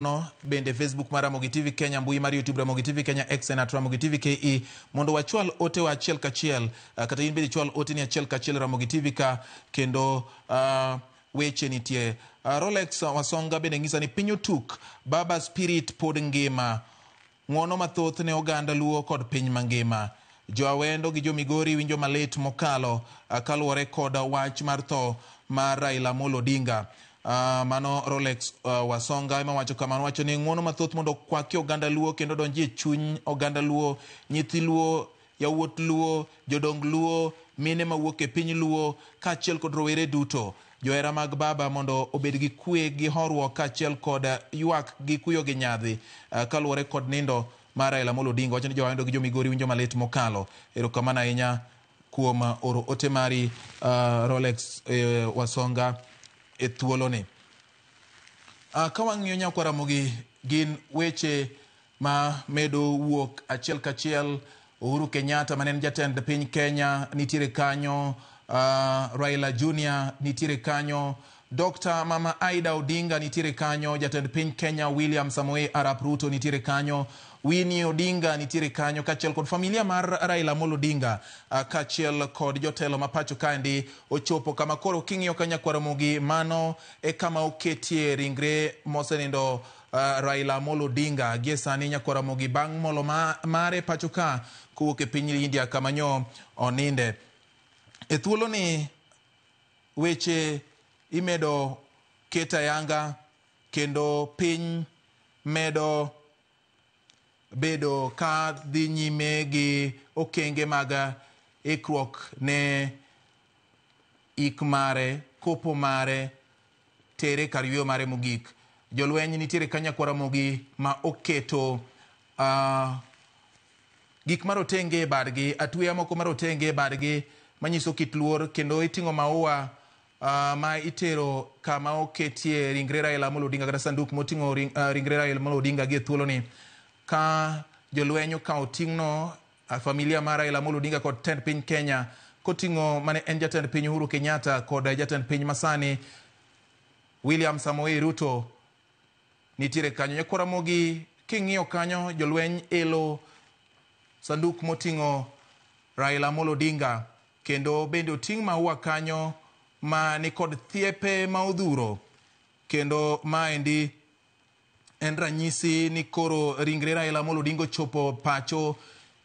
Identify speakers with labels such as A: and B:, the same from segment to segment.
A: No bende Facebook mar Ramogi TV Kenya, mbui mar YouTube Ramogi TV Kenya, X en at Ramogi TV KE, mondo wachwal otewa achiel kachiel, kata in bende ichwal oteni achiel kachiel Ramogi TV ka, kendo weche nitie. Rolex Wasonga bende ng'isa ni piny otuk, Baba Spirit pod ngima. Ng'uono mathoth ne oganda Luo kod piny mangima. Jo Awendo gi jo Migori winjo malit mokalo kaluwore kod wach mar tho mar Raila Amolo Odinga. Mano Rolex Wasonga ema wacho kamano, wacho ni ng'uono mathoth mondo okwaki oganda Luo kendo donji e chuny oganda Luo, nyithi Luo, yawuot Luo, jodong Luo, mine mawuok e piny Luo, kaachiel kod rowere duto. Johera mag baba mondo obed gi kwe gi horuok kaachiel kod ywak gi kuyo gi nyadhi kaluwore kod nindo mar Raila Amolo Odinga. Wacho ni jo-Awendo gi jo-Migori winjo malit mokalo. Erokamano ahinya kuom oro ote mari Rolex Wasonga e thuoloni. Ka wang'iyo nyakwa Ramogi, gin weche ma medo wuok achiel kachiel. Uhuru Kenyatta mane en jatend piny Kenya nitiere kanyo, Raila Junior nitiere kanyo, Dr. Mama Aida Odinga nitiere kanyo, jatend piny Kenya William Samoei Arap Ruto nitiere kanyo, Winnie Odinga nitiere kanyo, kaachiel kod familia mar Raila Amolo Odinga, kaachiel kod jotelo ma pacho kaendi ochopo kama koro king'iyo ka nyakwar Ramogi, mano e kama oketie ringre mosenindo Raila Amolo Odinga gie sani nyakwar Ramogi bang' molo mare pacho ka kowuok e piny India kama nyo oninde. E thuoloni weche imedo ket ayanga kendo piny medo bedo ka dhi nyime gi okenge mag ikruok ne ik mare, kopo mare, tere kar yueyo mare mogik. Jolweny nitiere ka nyakwar Ramogi ma oketo gik marotenge e badgi, atweya moko marotenge e badgi manyiso kit luor, kendo iting'o maua ma itero kama oketie ringre Raila Amolo Odinga kata sanduk moting'o ringre Raila Amolo Odinga gi e thuoloni. Ka jolweny okawo ting'no, familia mar Raila Amolo Odinga kod tend piny Kenya koting'o mane en jatend piny Uhuru Kenyatta kod jatend piny masani William Samoei Ruto nitiere kanyo. Nyakwar Ramogi king'iyo kanyo jolweny elo sanduk moting'o Raila Amolo Odinga kendo bende oting' maua kanyo ma nikod thiepe ma odhuro, kendo maendi en ranyisi ni koro ringre Raila Amolo Odinga ochopo pacho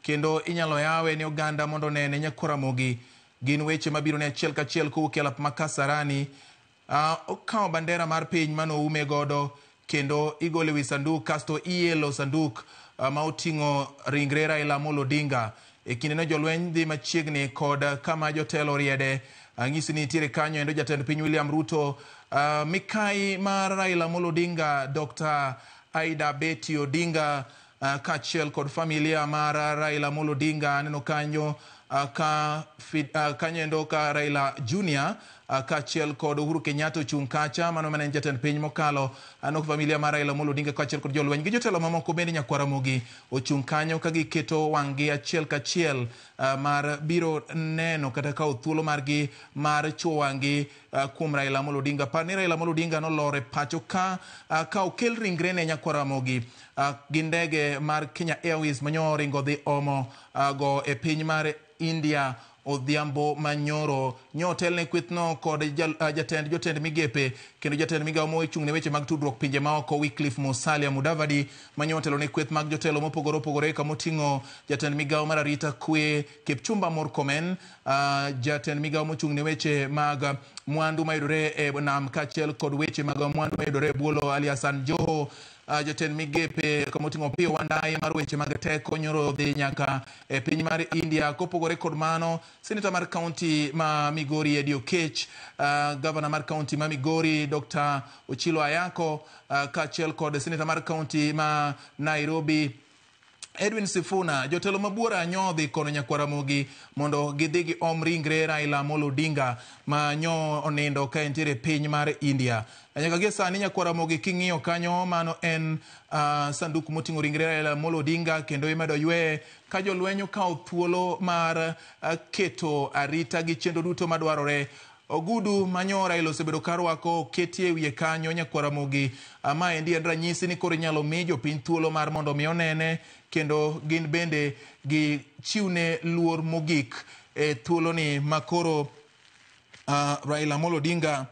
A: kendo inyalo yawe ne oganda mondo onene. Nyakwar Ramogi, gin weche mabiro ne achiel kachiel kowuok e alap ma Kasarani. Okawo bandera mar piny manoume godo kendo igole wi sanduk kasto ielo sanduk ma oting'o ringre Raila Amolo Odinga. E kindeno jolweny dhi machiegni kod kama jotelo oriede. Ang'isi ni nitiere kanyo endo jatend piny William Ruto, mikai mar Raila Amolo Odinga Dr. Aida Betty Odinga, kaachiel kod familia mar Raila Amolo Odinga. Aneno kanyo ka kanyo endo ka Raila Junior, kaachiel kod Uhuru Kenyatta ochung' kacha, mano mane en jatend piny mokalo. Aneno familia mar Raila Amolo Odinga kaachiel kod jolweny gi jotelo mamoko bende nyakwar Ramogi ochung' kanyo ka giketo wang'gi achiel kachiel mar biro neno kata kawo thuolo margi mar chuo wang'gi kuom Raila Amolo Odinga. Par ni Raila Amolo Odinga nolor e pacho ka ka okel ringre ne nyakwar Ramogi gi ndege mar Kenya Airways manyo oringo dhi omo go e piny mar India odhiambo manyoro. Nyo otelne kwethno kod jatend jotend migepe kendo jatend migawo mochung' ne weche mag tudruok pinje maoko Wycliffe Musalia Mudavadi manyo otelo ne kweth mag jotelo mopogore opogore kamoting'o jatend migawo mar arita kwe Kipchumba Murkomen, jatend migawo mochung' ne weche mag mwandu mayudore e nam kaachiel kod weche mag mwandu mayudore e bwo lowo Ali Hassan Joho, jatend migepe kamoting'o Opiyo Wandayi mar weche mag teko nyoro dhi nyaka e piny mar India. Kopogore kod mano, seneta mar kaunti ma Migori Eddie Okech, gavana mar kaunti ma Migori Dr. Ochilo Ayako, kaachiel kod seneta mar kaunti ma Nairobi Edwin Sifuna. Jotelo mabuora nyo dhi kono nyakwar Ramogi mondo gidhi giom ringre Raila Amolo Odinga ma nyo onindo ka entiere e piny mar India. Nyaka gie sani nyakwar Ramogi king'iyo kanyo mano en sanduk moting'o ringre Raila Amolo Odinga kendo imedo yweye ka jolweny okawo thuolo mar keto arita gi chenro duto madwarore. Ogudu manyo Raila osebedo ka rwako oketie wiye kanyo nyakwar Ramogi. Maendi en ranyisi ni koro inyalo mi jopiny thuolo mar mondo mi onene kendo gin bende gichiwne luor mogik e thuoloni makoro Raila Amolo Odinga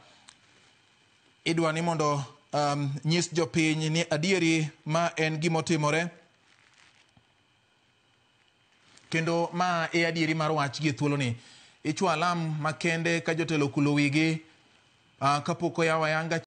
A: idwa ni mondo nyis jopiny ni adieri ma en gimotimore kendo ma e adieri mar wach gi e thuoloni. Ichwo alam makende ka jotelo okulo wigi kapok oyawo ayanga.